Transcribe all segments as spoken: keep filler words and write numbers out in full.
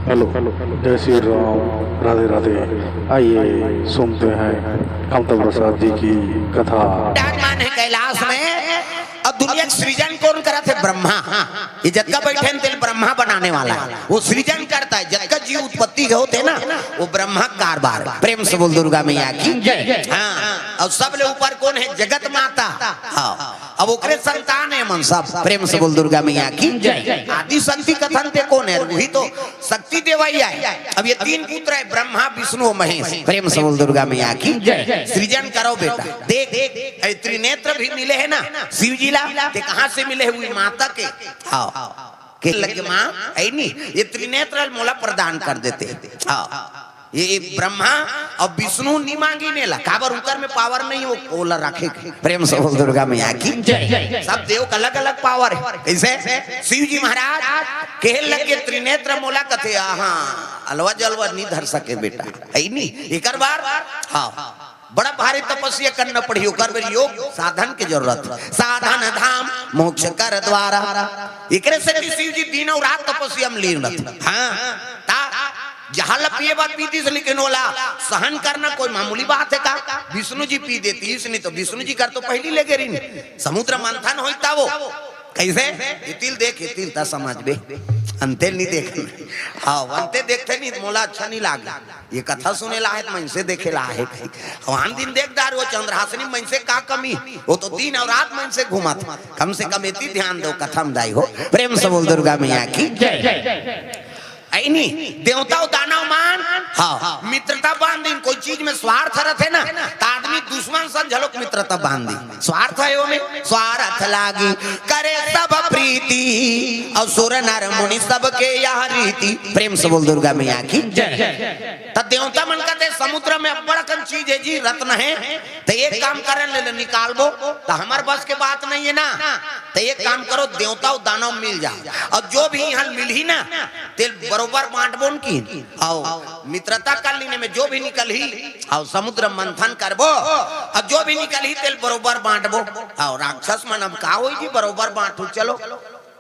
Hello, जय श्री राम, राधे राधे। आइए सुनते हैं कामता प्रसाद जी की कथा। विराजमान है कैलाश में और दुनिया का सृजन कौन करत है? ब्रह्मा। ये जतका बैठे हैं, तेल ब्रह्मा बनाने वाला है, वो सृजन करता है। जतका जीव उत्पत्ति के होते हैं ना, वो ब्रह्मा का कारबार है। प्रेम से बोल दुर्गा मैया की जय। हाँ, और सब ले ऊपर कौन है? जगत माता। हाँ, अब ओकरे संतान है मन सब। प्रेम से बोल दुर्गा मैया की जय। आदि शक्ति कथन ते कौन है? वही तो शक्ति देवैया है। अब ये तीन पुत्र है, ब्रह्मा, विष्णु और महेश। प्रेम से बोल दुर्गा मैया की जय। सृजन करो बेटा। देख, देख, ये त्रिनेत्र भी मिले है ना शिव जी ला, ते कहाँ से मिले हुई? माता के। हाँ, के लगे माँ है नी, ये त्रिनेत्र मोला प्रदान कर देते। हाँ, ये ब्रह्मा और विष्णु नी मांगी ने ला, काबर उनकर में पावर नहीं हो, ओला रखे के। प्रेम से बोल दुर्गा मैया की जय। सब देव का अलग अलग पावर है। कैसे? शिव जी महाराज कहे लगे, त्रिनेत्र मोला कथे, आहा, अलवा जलवा नहीं धर सके बेटा, है नी। एकर बार, हाँ, बड़ा भारी तपस्या करना पड़ी, ओकर बर योग साधन के जरूरत है। साधन धाम मोक्ष कर द्वारा। एकरे से कि शिव जी दिन और रात तपस्या में लीन रहते। हाँ, ता जहाँ ला पिए बार पीती से, लेकिन ओला सहन करना कोई मामूली बात है का? विष्णु जी पी देती, इसने तो विष्णु जी कर तो पहली लेगे रही, समुद्र मंथन होता वो। कैसे? इतिल देख, इतिल ता समझ बे, अंतेल नहीं देख। हाँ, अंते देखते नहीं, मोला अच्छा नहीं लागे। ये कथा सुने ला है, मनसे देखे ला है। हम दिन देख डार वो चंद्रहासिनी मनसे का कमी, वो तो दिन और रात मनसे घूमत। कम से कम इतनी ध्यान दो कथा में दाई हो। प्रेम से बोल दुर्गा मैया की जय। ऐनी देवता और दानव मान, हाँ, मित्रता बांधी, कोई चीज में स्वार्थ रहते ना, तो आदमी दुश्मन सन झलोक मित्रता बांधी। स्वार्थ है वो में, स्वार्थ लागी करे सब प्रीति, और सुर नर मुनि सबके यह रीति। प्रेम से बोल दुर्गा मैया की जय। त देवता मन कहते, समुद्र में अब्बड़ अकन चीज है जी, रत्न है, त एक काम करन ले, ले निकालबो, त हमर बस के बात नहीं है ना। त एक काम करो, देवता और दानव मिल जाओ, और जो भी यहाँ मिलही ना, तेल बरोबर बांटबो न की। आओ, मित्रता कर लीने में जो भी निकलही, आओ, समुद्र मंथन करबो, और जो भी निकलही, तेल बरोबर बांटबो। आओ, राक्षस मन अब का होई जी, बरोबर बांटू, चलो।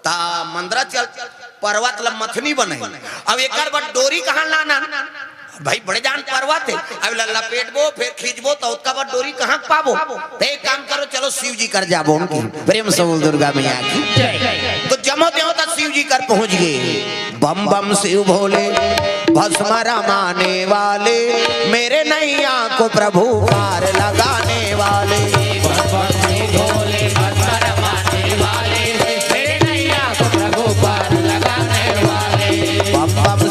ता मंदराचल पर्वत ल मथनी बनाई। अब एकर बर डोरी कहाँ लाना? भाई, बड़े जान पर्वत है, अब ल-, लपेटबो, फिर खींचबो, तो ओतका बर डोरी कहाँ पाबो? तो एक काम करो, चलो शिव जी कर जाबो उनकी। प्रेम से बोल दुर्गा मैया की। तो जमो देवता शिव जी कर पहुँच गए। बम बम शिव भोले भस्म रमाने वाले, मेरे नैया को प्रभु पार लगाने वाले। बम बम शिव भोले भस्म रमाने वाले, मेरे नैया को प्रभु पार लगाने वाले।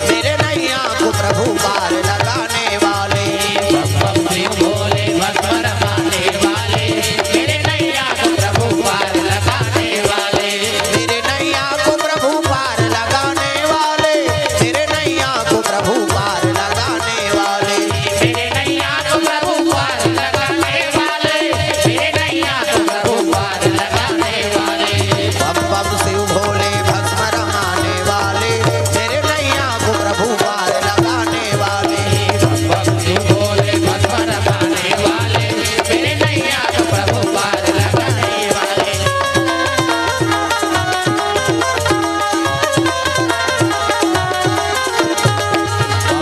मेरे नैया को प्रभु पार लगाने वाले, मेरे नैया को प्रभु पार लगाने वाले, मेरे नैया को प्रभु पार लगाने वाले, मेरे नैया को प्रभु पार लगाने वाले, मेरे नैया को प्रभु पार लगाने वाले। बम बम शिव भोले भस्म रमाने वाले, मेरे नैया को प्रभु पार लगाने वाले। बम बम शिव भोले भस्म रमाने वाले, मेरे नैया को प्रभु पार लगाने वाले। बम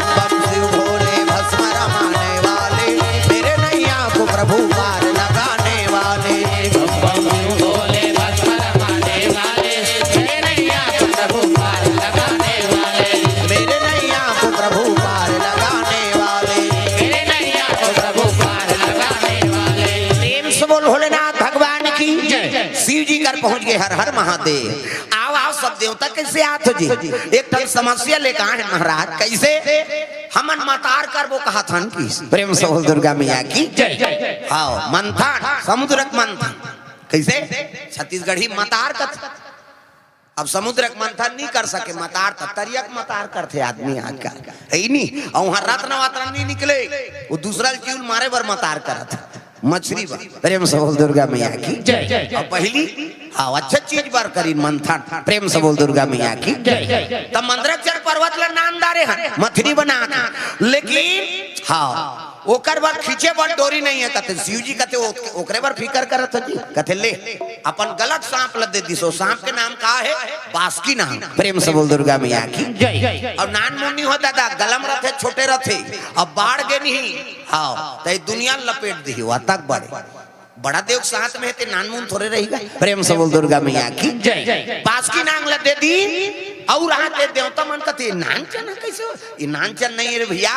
बम शिव भोले भस्म रमाने वाले, मेरे नैया को प्रभु पार लगाने वाले। बम बम शिव भोले भस्म रमाने वाले, मेरे नैया को प्रभु पार लगाने वाले। मेरे नैया को प्रभु पार लगाने वाले। मेरे नैया को प्रभु पार लगाने वाले। प्रेम से बोल भोलेनाथ भगवान की जय। शिव जी कर पहुंच गए, हर हर महादेव। आओ, आओ, सब देवता कैसे आत हो जी? एक ठन समस्या लेके आए हैं महाराज, कैसे? हमन मतार करबो कहत हन कि प्रेम से बोल दुर्गा मैया की जय। हाँ, मंथन, समुद्र के मंथन। कैसे? छत्तीसगढ़ी मतार कथ। अब समुद्र के मंथन नहीं कर सके, मतार त तरिया के मतार करथे आदमी आजकल, है नी? और वहाँ रत्न वत्न नहीं निकले, वो दूसरा जीव मारे बर मतार करत। मछली बा, प्रेम से बोल दुर्गा मैया की जय। और पहली, हाँ, अच्छा चीज बर करी मंथन, प्रेम से बोल दुर्गा मैया की जय। तब मंदराचल पर्वत ला नाम डारे हन, मथनी बना के। लेकिन, हाँ, ओकर बर खींचे बर डोरी नहीं है, कथे शिव जी, कथे "ओ-, ओकरे बर फिकर करत हो जी?" कथे "ले, अपन गलत सांप ल दे दिस, ओ सांप के नाम का है?" "बासुकी नांग।" प्रेम से बोल दुर्गा मैया की। जय। और नान मुन्नी हो दादा, गलम रथे, छोटे रथे, अब बाढ़ गे नहीं, हाँ, तो ये दुनिया लपेट दी हुआ तक बड़े। बड़ा देव के साथ में है, ते नानमुन थोड़े रहेगा। प्रेम से बोल दुर्गा मैया की। जय। बासुकी नांग ल दे दी, और हाथ दे देवता मन कथे, "नान चना कैसे हो?" "ये नान चन नहीं रे भैया,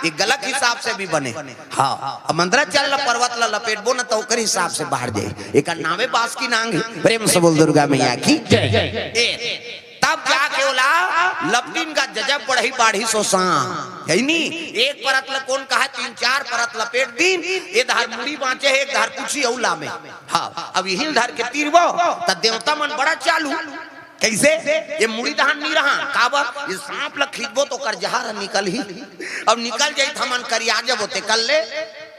ये गलत हिसाब से भी बने।" हाँ, अब मंदराचल ल पर्वत ल लपेटबो न, तो ओकर हिसाब से बाहर जाए। एकर नामे बासुकी नांग है। प्रेम से बोल दुर्गा मैया की। जय। ए, तब जाके ओला लपटिन का जजब बढ़ई बाढ़ी सोसा, है नी? एक परत ल कोन कहा, तीन चार परत लपेट दिन, ए धार मुड़ी बांचे है, एक धार पूछी अउ लामे। हाँ, अब यही धर के तीरबो, त देवता मन बड़ा चालू। कैसे? ये मुड़ी दहान नहीं रहा, काबर? ये सांप ल खींचबो तो ओकर जहर निकल ही। अब निकल जाई त हमन करिया जबो, ते कर ले,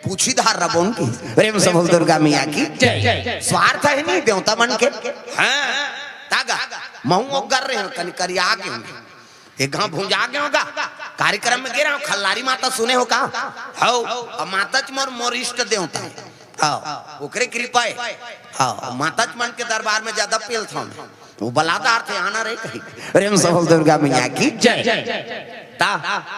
पूछी धार रबोन की। प्रेम से बोल दुर्गा मैया की। जय। स्वार्थ है नहीं देवता मन के। हाँ, तागा, महू ओगर रहे, कनी करिया के। एक घाव भुंजा गे होगा, कार्यक्रम में गे रहा हूँ, खल्लारी माता सुने हो का? हौ, अब माता च मोर, मोर इष्ट देवता है। हाँ, ओकरे कृपा है। हाँ, माता च मन के दरबार में ज्यादा पेल था मैं। वो बलादार थे, आना रहे कहीं। प्रेम से बोल दुर्गा मैया की। जय। ता,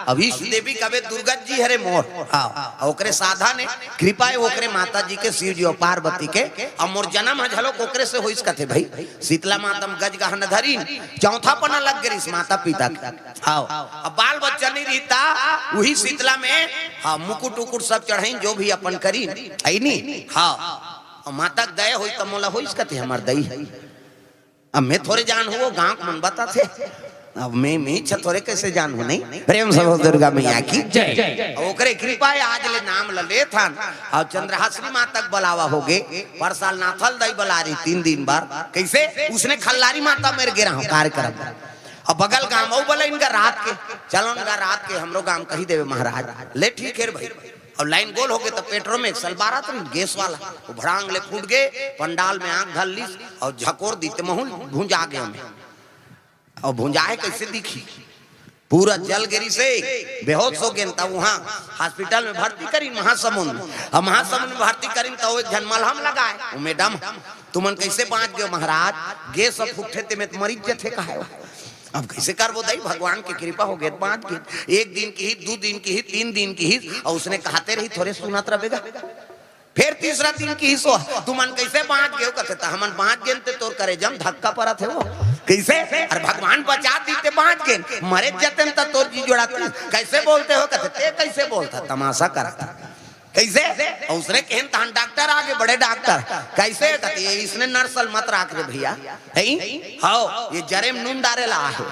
अब इष्ट देवी कबे दुर्गा जी हरे मोर। हाँ, ओकरे साधन है, कृपा है ओकरे माता जी के, शिव जी और पार्वती के। अब मोर जन्म है झलोक ओकरे से होइस कथे भाई। शीतला माता म गज गहन धरिन, चौथा पना लग गे रिस माता पिता के। हाँ, अब बाल बच्चा नहीं रहता, वही शीतला में, हाँ, मुकुट उकुट सब चढ़ाइन, जो भी अपन करीन, है नी? हाँ, अब माता के दया होई त मोला होइस कथे हमर दई। अब मैं थोरे जान हो, गांव के मन बताथे। अब मैं, मैं इच्छा थोरे कैसे जान हो, नहीं? प्रेम से बोल दुर्गा मैया की। जय। अब ओकरे कृपा है, आज ले नाम ल लेथन। और चंद्रहासिनी माता के बलावा हो गे, पर साल नाथल दई बला रही तीन दिन बार। कैसे? उसने खल्लारी माता मेरे गे रहा हूँ कार्यक्रम। अब बगल गांव अउ बला इनका रात के, "चलो इनका रात के हमरो गांव कही देवे महाराज।" ले ठीक है रे भाई। और लाइन गोल हो गे तो पेट्रोल में एक साल बारह रही गैस वाला, वो भड़ांग ले फूट गे, पंडाल में आंख धर लिस और झकोर दी ते महू भुंजा गे हमें। और भुंजाए कैसे दिखी? पूरा जल गिरी से बेहोश हो गेन। तब वहाँ हॉस्पिटल में भर्ती करीन महासमुंद। अब महासमुंद में भर्ती करीन तो एक झन मलहम लगाए, वो मैडम, "तुमन कैसे बांच गे महाराज? गैस अब फुटथे ते में तो मरीज जथे कहे हो।" अब कैसे करबो दई, भगवान के कृपा हो गे, बांच गे। एक दिन की ही, दू दिन की ही, तीन दिन की ही, और उसने कहते रही, थोरे सुनत रबेगा। फिर तीसरा दिन की ही सो, "तुमन कैसे बांच गेव?" कथे, "त हमन बांच गेन ते तोर करेजा म धक्का परत हे वो।" कैसे? "अरे भगवान बचा दी ते बांच गेन, मरे जतेन त तोर जी जोड़ाती। कैसे बोलते हो?" कथे, "ते कैसे बोलता, तमाशा करता।" कैसे? और उसने कहन तहन डॉक्टर आगे, बड़े डॉक्टर। कैसे? कथे, "ये इसने नर्सल मत राख रे भैया।" है? हाओ, ये जरे म नून डारे ला आहे।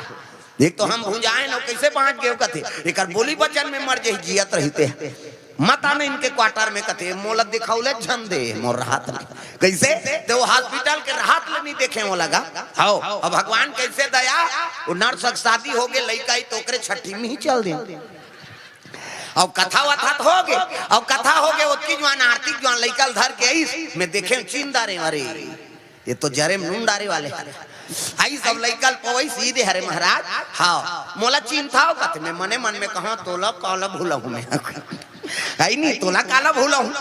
एक तो हम भुंजाए न, कैसे बांच गेव कथे, एकर बोली बचन में मर जाही जियत रहिते। मत आने इनके क्वार्टर में कथे, मोला दिखौले झन दे, मोर राहत नहीं। कैसे? ते वो हॉस्पिटल के राहत ले नहीं देखे वो लगा। हाओ, अब भगवान कैसे दया, वो नर्स के शादी हो गे, लइका ही तो ओकरे छठी में ही चल दे। अब कथा वथा तो हो गे, अब कथा हो गे, ओतकी जुआन आरती जुआन लइका ल धर के आइस, मैं देखे चिंदा रे, अरे, ये तो जरे म नून डारे वाले हरे। आई सब लइका ल पवई सीधे हरे महाराज। हाँ, मोला चिंता हो कथे, मैं मने मन में कहा, "तोला काला भूला हूँ मैं।" आई नहीं, "तोला काला भूला हूँ।"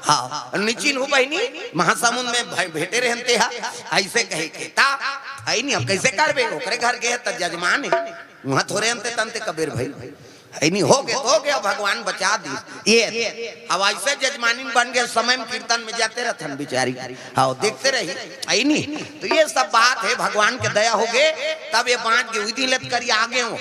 हाँ, नहीं चिन्हू बहिनी, महासमुंद में भे-, भेटे रहते हा, ऐसे कहे के। ता, आई नहीं, अब कैसे करबे? ओकरे घर गे त जजमान है, वहाँ थोरे अंते तंते कबीर भाई। है नहीं, हो गे तो हो गे, भगवान बचा दी। ये अब ऐसे जजमानिन बन गे, समय में कीर्तन में जाते रहथन बिचारी। हाँ, देखते रही, है नहीं। तो ये सब बात है, भगवान के दया हो गे, तब ये बांच गे, उही दिन ले त करिया गे हो।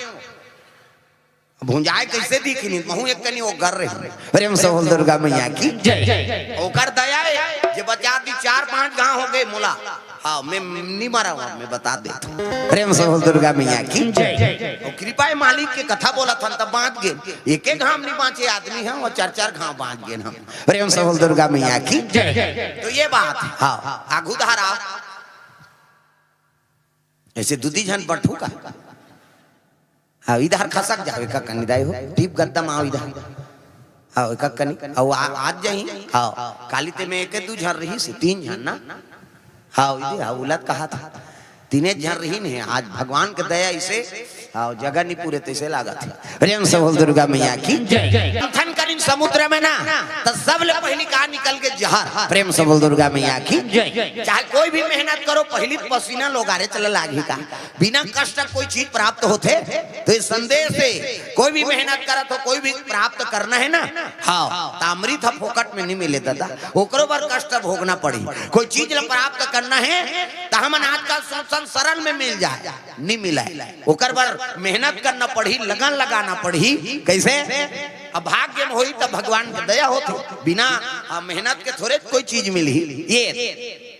भुंजाए कैसे दिखिन, महू एक कनी वो गर रही। प्रेम से बोल दुर्गा मैया की। जय। ओकर दया है, जे बचा दी, चार पांच गांव हो गे मोला। हाँ, मैं नहीं मरा हुआ, मैं बता देता हूँ। प्रेम से बोल दुर्गा मैया की। जय। वो कृपा है मालिक के, कथा बोलत हन तब बांच गे। एक एक घाम नहीं बांचे आदमी है, वो चार चार घाम बांच गे हम। प्रेम से बोल दुर्गा मैया की। जय। तो ये बात है। हाँ, आगू धारा। ऐसे दूधी झन बठू का। हाँ, इधर खसक जाओ, एक कनी दाई हो, टीप गद्दा में आओ इधर। हाँ, एक कनी, आओ, आ-, आज जाही। हाँ, काली ते में एक दू झन रही से, तीन झन ना। हाँ, इधर, हाँ, उलत कहा था। तीने झन रही नहीं, आज भगवान के दया इसे, हाँ, जगह नहीं पूरे तैसे लागत है। प्रेम से बोल दुर्गा मैया की। जय। मंथन करी समुद्र में ना, त सबले पहिली का निकल के? जहर। प्रेम से बोल दुर्गा मैया की। जय। चाहे कोई भी मेहनत करो, पहिली पसीना लोगारे चले लागही का? बिना कष्ट कोई चीज प्राप्त होथे? तो ये संदेश हे, कोई भी मेहनत करत हो, कोई भी प्राप्त करना हे ना, हाँ, त अमृत ह फोकट में नहीं मिले दादा, ओकरो बर कष्ट भोगना पड़ही। कोई चीज ल प्राप्त करना हे, त हमन आजकल सोचन सरल में मिल जाए, नहीं मिले, ओकर बर मेहनत करना पड़ही, लगन लगाना पड़ही। कैसे? अब भाग्य में होही त भगवान के दया होथे, बिना, आ, मेहनत के थोरे कोई चीज मिलही। ये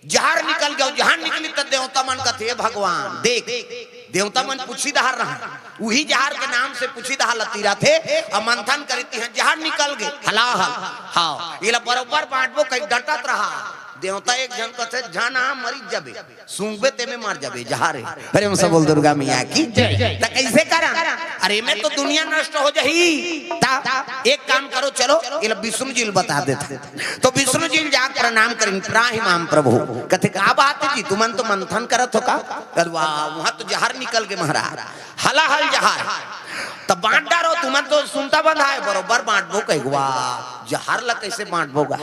जहर निकल गयो, जहर निकली त देवता मन कथे, "हे भगवान, देख।" देवता मन पुछी डहर रहा, उही जहर के नाम से पुछी डहर ल तीरथे, अउ मंथन करित हे, जहर निकल गे, हलाहल। हाँ, एला बरोबर बांटबो कहि डटत रहा। देवता एक झन कथे, "झन आ, मरी जबे।" सूंघबे तेमे मर जाबे, जहर हे। प्रेम से बोल दुर्गा मैया की। जय। त कैसे करन? अरे, में तो दुनिया नष्ट हो जाही। त एक काम करो, चलो, एला विष्णु जी ल बता देथे। तो विष्णु जी ल जाके प्रणाम करिन, "त्राहि माम प्रभु।" कथे, "का बात हे जी, तुमन तो मंथन करत हो का?" कथे, "वाह, वहां तो जहर निकल गे महाराज, हलाहल जहर। त बांट डारो, तुमन तो सुनता बंधा हे, बरोबर बांटबो कहि।" "वाह, जहर ला कैसे बांटबो गा?"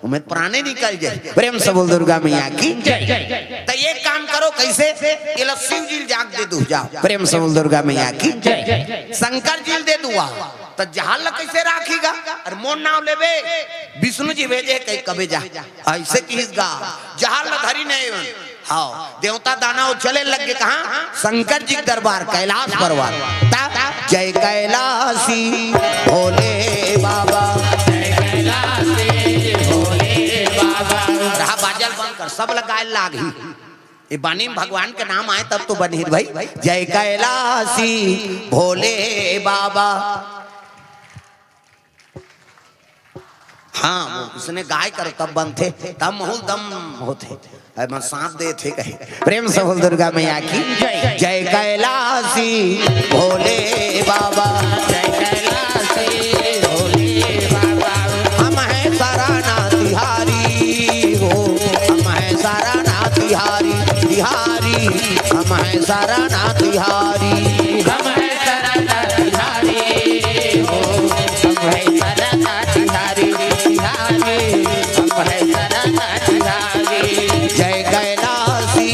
ओमे प्राणे निकल जाए। प्रेम से बोल दुर्गा मैया की। जय। त एक काम करो, कैसे? एला शिव जी ल जाके दे दू, जाओ। प्रेम से बोल दुर्गा मैया की। जय। शंकर जी ल दे दुआ, त जहर ल कैसे राखही गा? अरे मोर नाव लेबे, विष्णु जी भेजे कहि कबे जा। ऐसे किहिस गा, जहर ल धरी नहीं। हाँ, देवता दानव चले लग गे कहाँ? शंकर जी के दरबार कैलाश पर्वत। ता जय कैलाशी भोले बाबा। जय कैलाशी भोले बाबा। रहा बाजा ल बंद कर, सब ल गाय लागही। ये बानी में भगवान के नाम आए तब तो बनही भाई। जय कैलाशी भोले बाबा। हाँ, वो उसने गाय कर तब बनथे, तब महूल दम होथे। अरे मन साथ देथे कहे। प्रेम से बोल दुर्गा मैया की। जय। जय कैलाशी भोले बाबा। जय कैलाशी भोले बाबा। हम हैं शरणा तिहारी हो, हम हैं शरणा तिहारी, तिहारी, हम हैं शरणा तिहारी। हम हैं शरणा तिहारी हो, हम हैं शरणा तिहारी, तिहारी, हम हैं शरणा तिहारी। जय कैलाशी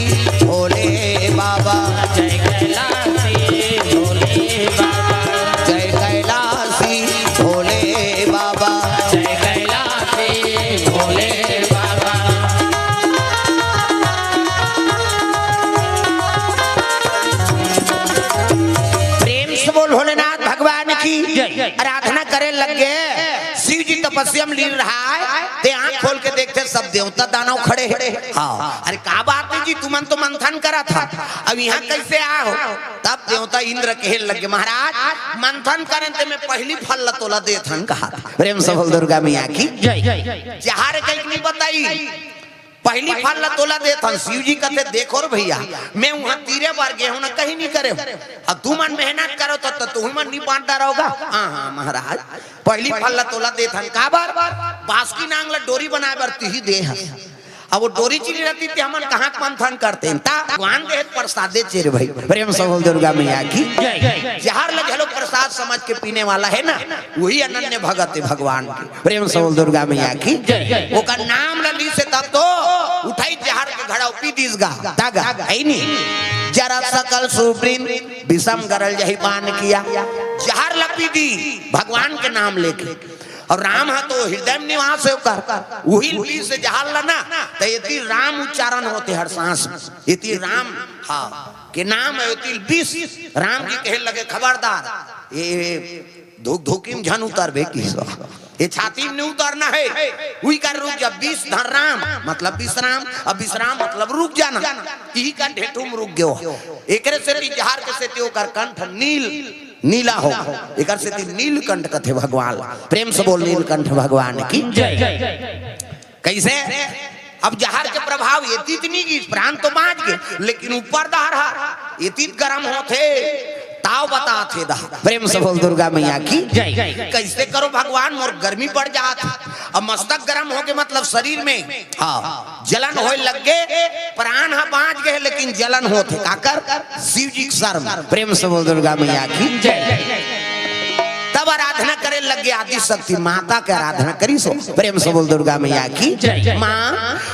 भोले बाबा। जय कैलाशी भोले बाबा। जय कैलाशी भोले बाबा। जय कैलाशी भोले बाबा। प्रेम से बोल भोलेनाथ भगवान की। जय। आराधना करे लग गे। शिव जी तपस्या में लीन रहा है, ते आंख खोल के देखथे, सब देवता दानव खड़े हैं। हाँ, अरे का बात हे जी, तुमन तो मंथन करत हा, अब इहां कैसे आए हो? तब देवता इंद्र कहे लग गे, महाराज, मंथन करेन ते में पहिली फल ल तोला देथन कहा। प्रेम से बोल दुर्गा मैया की। जय। जहर कहिके नहीं बताई, पहिली फल ल तोला देथन। शिव जी कथे, देखो रे भैया, में उहां तीरे बर गे हंव ना, कहीं नहीं करे हंव। अब तुमन मेहनत करो त, त तुमन नहीं बांट डरोगा। हाँ, हाँ महाराज, पहिली फल ल तोला देथन। काबर? बासुकी नांग ल डोरी बनाए बर तिही दे हस। अब वो डोरी च नहीं रहती ते हमन कहाँ के मंथन करतेन? त भगवान देहे प्रसादे च रे भाई। प्रेम से बोल दुर्गा मैया की। जय। जहर ल घलो प्रसाद समझ के पीने वाला हे ना, वही अनन्य भगत हे भगवान के। प्रेम से बोल दुर्गा मैया की। जय। ओकर नाम ल लीस हे तब तो उठाई जहर के घड़ा पी दीस गा, त गा, हे नहीं? जरा सकल सुवृन विषम गरल जहि पान किया। जहर ल पी दी भगवान के नाम लेके। अउ राम ह तो हृदय में निवास हे ओकर, उही ल पीस हे जहर ल ना, त एती राम उच्चारण होथे हर सांस में। एती राम, हाँ, के नाम हे, एती ल विष। राम जी कहे लगे, खबरदार, ये धुकधुकी में झन उतरबे किहिस। ये छाती में नहीं उतरना हे। उही कर रुक जा, विष धन राम, मतलब विश्राम, अब विश्राम मतलब रुक जाना। इही कर ढेठू में रुक गयो। एकरे सेती जहर के सेती ओकर कंठ नील, नीला हो। एकर सेती नीलकंठ कथे भगवान। प्रेम से बोल नीलकंठ भगवान की। जय। कैसे? अब जहर के प्रभाव एती त नहीं गिस, प्राण तो बांच गे, लेकिन ऊपर डहर हा एती त गरम होथे, ताव बताथे डहर। प्रेम से बोल दुर्गा मैया की। जय। कैसे करो भगवान, मोर गर्मी बढ़ जात। अब मस्तक गरम होगे मतलब शरीर में, हाँ, जलन होए लग गे, प्राण ह बांच गे, लेकिन जलन होथे। काकर? शिव जी के शर्म। प्रेम से बोल दुर्गा मैया की। जय। तब आराधना आराधना करे लग गे आदि शक्ति, माता के आराधना करिस हो। प्रेम से बोल दुर्गा मैया की जय। माँ,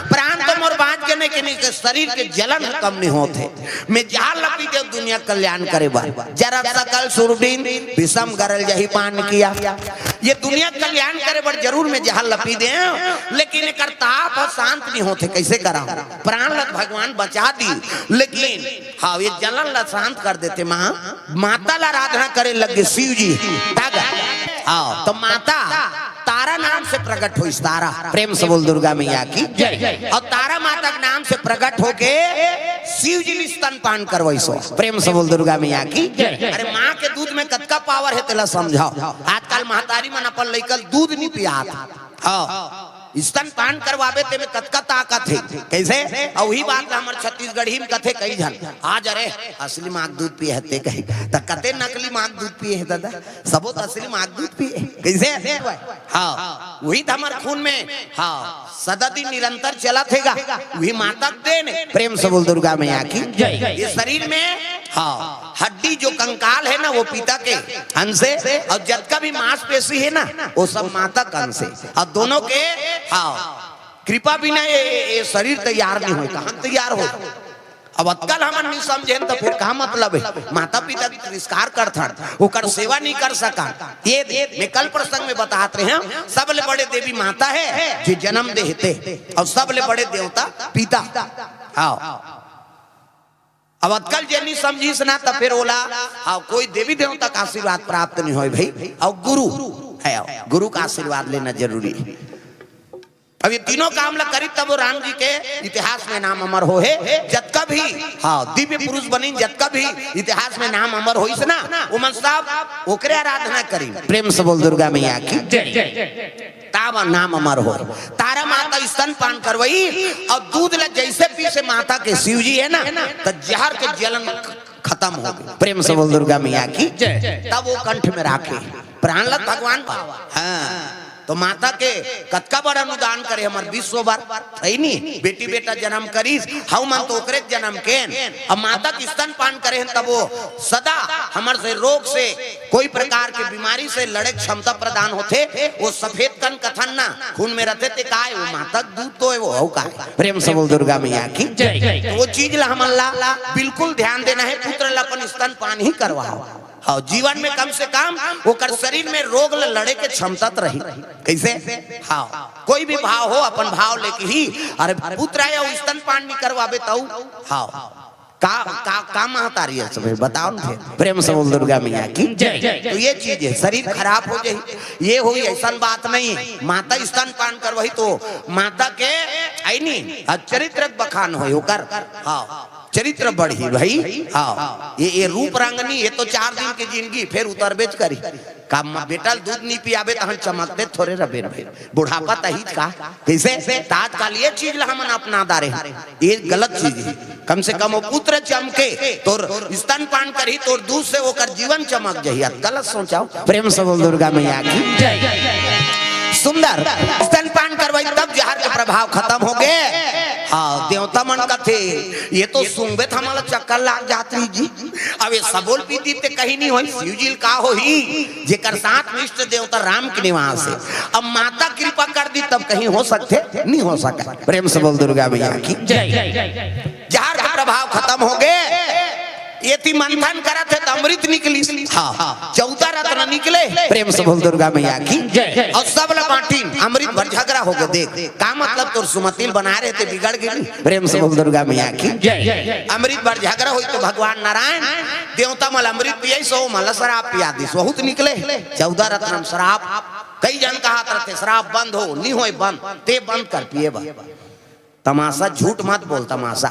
प्राण तो मोर बाँच गे नहीं, कि नहीं के शरीर के जलन कम नहीं होत हे। मैं जहर ल पी देंव दुनिया कल्याण करे बर। जरा सकल सुरबिन विषम गरल जही पान किया। ये दुनिया कल्याण करे बर जरूर मैं जहर ल पी देंव, लेकिन एकर ताप ह शांत नहीं होत हे। कैसे करा? प्राण ल भगवान बचा दी, लेकिन हाँ, ये जलन ला शांत कर देथे माँ। माता ला आराधना करे लग गे शिव जी। तागा। हाँ, तो माता तारा नाम से प्रकट होइस, तारा। प्रेम से बोल दुर्गा मैया की जय। और तारा माता के नाम से प्रकट होके शिव जी ल स्तनपान करवाइस हो। प्रेम से बोल दुर्गा मैया की जय। अरे, माँ के दूध में कतका पावर हे, तेला समझाओ। आजकल महतारी मन अपन लइका ल दूध नहीं पियात। हाँ, स्तनपान करवाबे ते में कतका ताकत हे। कैसे? अउ उही बात ला हमर छत्तीसगढ़ी में कथे कई झन, "आज अरे असली माँ के दूध पिए हे," ते कही, "त कते नकली माँ के दूध पिए हे दादा? सबो त असली माँ के दूध पिए हे।" कैसे? हाँ, उही त हमर खून में, हाँ, सदा दिन निरंतर चलत हे गा, उही माता के देन हे। प्रेम से बोल दुर्गा मैया की जय। ये शरीर में, हाँ, हड्डी जो कंकाल हे ना, वो पिता के अंश हे, और जतका भी मांसपेशी हे ना, वो सब माता के अंश हे। और दोनों के, हाँ, कृपा बिना ये, ये, ये शरीर तैयार नहीं होय। कहाँ तैयार होय? अब अतका ल हमन नहीं समझेन, त फिर का मतलब हे? माता पिता के तिरस्कार करथन, ओकर सेवा नहीं कर सकन। ये मैं कल प्रसंग में बतात रहेंव, सबले बड़े देवी माता हे, जे जन्म देथे, और सबले बड़े देवता पिता। हाँ। अब अतका ल जे नहीं समझिस ना, त फिर ओला, हाँ, कोई देवी देवता का आशीर्वाद प्राप्त नहीं होय भाई। और गुरु हे, गुरु का आशीर्वाद लेना जरूरी हे। अब ये तीनों काम ला करी, तब वो राम जी के इतिहास में नाम अमर होहे। जतका भी, हाँ, दिव्य पुरुष बनिन, जतका भी इतिहास में नाम अमर होइस ना, ओमन सब ओकरे आराधना करिन। प्रेम से बोल दुर्गा मैया की जय। तब नाम अमर हो। तारा माता स्तनपान करवई और दूध ला जैसे पीस हे माता के, शिव जी हे ना, त जहर के जलन खत्म हो गे। प्रेम से बोल दुर्गा मैया की जय। तब वो कंठ में राखे, प्राण ला भगवान पावा। हाँ, तो माता के कतका बड़ अनुदान करे हमर विश्व बर, हे नी? बेटी बेटा जन्म करिस, हमन तो ओकरे जन्म केन। अब माता के स्तनपान करे हन, तब वो सदा हमर से रोग से, कोई प्रकार के बीमारी से लड़े के क्षमता प्रदान होथे। वो सफेद कण कथन ना, खून में रथे ते काय, वो माता के दूध तो हे, वो हउ काय? प्रेम से बोल दुर्गा मैया की जय। तो वो चीज ला हमन ला बिल्कुल ध्यान देना हे, पुत्र ला अपन स्तनपान ही करवाओ। हाँ, जीवन में कम से कम ओकर शरीर में रोग ल लड़े के क्षमता त रही। कैसे? हाँ, कोई भी भाव हो, अपन भाव लेके ही। अरे पुत्र हे, अउ स्तनपान नहीं करवाबे तउ? हाँ, का, का, का महतारी हे सब, बताओ ना फिर। प्रेम से बोल दुर्गा मैया की जय। तो ये चीज हे, शरीर खराब हो जाही, ये होही, ऐसन बात नहीं हे। माता स्तनपान करवही तो माता के, हे नी, चरित्र के बखान होही ओकर। हाँ, चरित्र बढ़ही भाई। हाँ, ये, ये रूप रंग नहीं, ये तो चार दिन के जिनगी, फिर उतरबेच करही। का म-, बेटा ल दूध नहीं पियाबे तहन चमकते थोरे रबे न भाई। बुढ़ापा त अहिच का। कैसे? त आजकल ये चीज ला हमन अपना डारे हन, ये गलत चीज हे। कम से कम वो पुत्र चमके, तोर स्तनपान करही, तोर दूध से ओकर जीवन चमक जाही। अतका ल सोचाओ। प्रेम से बोल दुर्गा मैया की जय। सुंदर स्तनपान करवाई, तब जहर के प्रभाव खत्म हो गे। हाँ, देवता मन कथे, ये तो सुंगबे त हमला चक्कर लाग जात रही जी। अब ये सबो ल पी दी ते कहीं नहीं होही, शिव जी ल का होही, जेकर साथ में इष्ट देवता राम के निवास हे। अब माता कृपा कर दी तब कहीं हो सकथे, नहीं हो सकय। प्रेम से बोल दुर्गा मैया की जय। जहर के प्रभाव खत्म हो गे। एती मंथन करत हे त अमृत निकलिस। हाँ, चौदह रत्न निकले। प्रेम से बोल दुर्गा मैया की जय। अउ सब ला बांटिन, अमृत बर झगरा हो गे। देख, का मतलब, तोर सुमति ल बनाए रहे ते बिगड़ गे। प्रेम से बोल दुर्गा मैया की जय। अमृत बर झगरा होई तो भगवान नारायण देवता मन ल अमृत पियाइस, ओमन ल शराब पिया दिस, वहू त निकले। चौदह रत्न म शराब। कई झन कहत रथे शराब बंद हो, नी होय बंद, ते बंद कर पिए बर। तमाशा, झूठ मत बोल, तमाशा।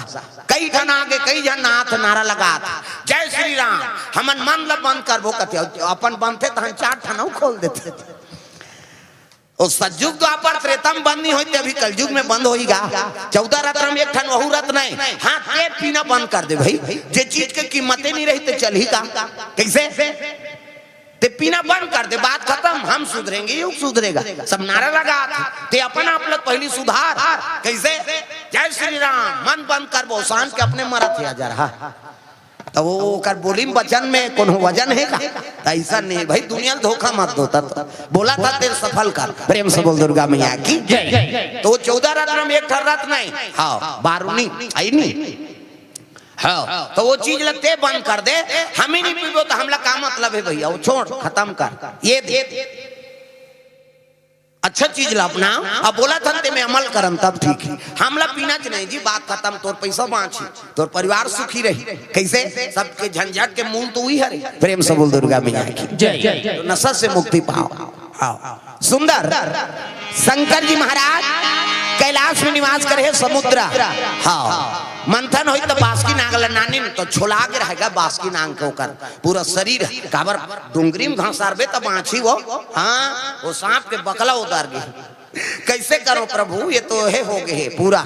कई झन आगे, कई झन नाथ नारा लगात, "जय श्री राम, हमन मन ल बंद करबो," कथे, अपन बनथे तहन चार ठन अउ खोल देथे। ओ सतयुग द्वापर त्रेता म बंद नहीं होय ते अभी कलयुग में बंद होही गा। चौदह रत्न म एक ठन वहू रत्न हे। हाँ, ते पीना बंद कर दे भाई। जे चीज के कीमते नहीं रही ते चलही का? कैसे? ते पीना बंद कर दे, बात खत्म। हम सुधरेंगे, युग सुधरेगा। सब नारा लगात हे, ते अपन आप ल पहिली सुधार। कैसे? जय श्री राम, मन बंद करबो, सांझ के अपने मरत हे हजार। हाँ। त वो ओकर बोली में, वचन में कोनो वजन हे का? त अइसन नहीं भाई, दुनिया ल धोखा मत दो। त बोला था तेरे सफल कर। प्रेम से बोल दुर्गा मैया की। जय। त वो चौदह रत्न में एक ठन रत्न हे, हाँ, बारूनी, अइनी। हाँ, त वो चीज ल ते बंद कर दे, हम ही नहीं पीबो त हमला का मतलब हे भैया? वो छोड़, खतम कर। ये दे, अच्छा चीज ला अपनाव। अब बोला था ते में अमल करन तब ठीक हे। हमला पीना च नहीं जी, बात खतम। तोर पैसा बाँची, तोर परिवार सुखी रही। कैसे? सबके झंझट के मूल तो वही हरे। प्रेम से बोल दुर्गा मैया की। जय। तो नशा से मुक्ति पाओ। हाँ, सुंदर। शंकर जी महाराज कैलाश में निवास करे हे, समुद्र। हाँ, मंथन होई त बासुकी नाग ल नानिन त छोला के रहेगा बासुकी नाग के ओकर पूरा शरीर। काबर? डोंगरी में घास आरबे त बाँची वो। हाँ, वो सांप के बकला उतार गे। कैसे करो प्रभु, ये तो हे हो गे हे पूरा,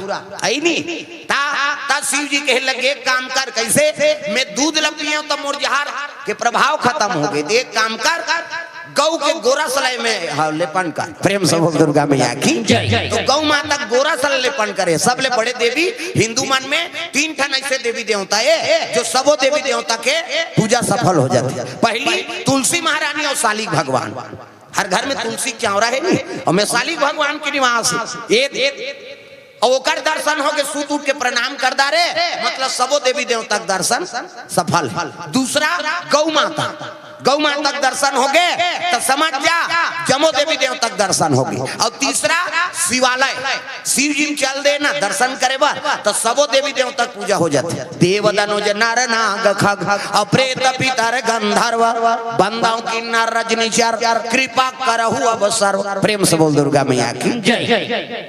अइनी। ता, ता शिव जी कहे लगे, एक काम कर, कैसे? मैं दूध ल पियो त मोर जहर के प्रभाव खतम हो गे। एक काम कर, गऊ के गोरस ल एमे, हाँ, लेपन कर। प्रेम से बोल दुर्गा मैया की। जय। त गऊ माता के गोरस ल लेपन करे। सबले बड़े देवी हिंदू मन में तीन ठन ऐसे देवी देवता हे, जो सबो देवी देवता के पूजा सफल हो जाथे। पहली तुलसी महारानी अउ सालिक भगवान। हर घर में तुलसी चौरा हे नी, अउ में सालिक भगवान के निवास हे। ए, ए, अउ ओकर दर्शन हो गे, सूत उठ के प्रणाम कर डारे, मतलब सबो देवी देवता के दर्शन सफल हे। दूसरा गऊ माता, गऊ माता के दर्शन हो गे त समझ जा, जमो देवी देवता के दर्शन हो गे। अउ तीसरा शिवालय, शिव जी में चल दे ना दर्शन करे बर, त सबो देवी देवता के पूजा हो जाथे। देव दनुज नर नाग खग अउ प्रेत पितर गंधर्व, बंदाओं की नर रजनी चर, कृपा करहु अब सर्व। प्रेम से बोल दुर्गा मैया की। जय।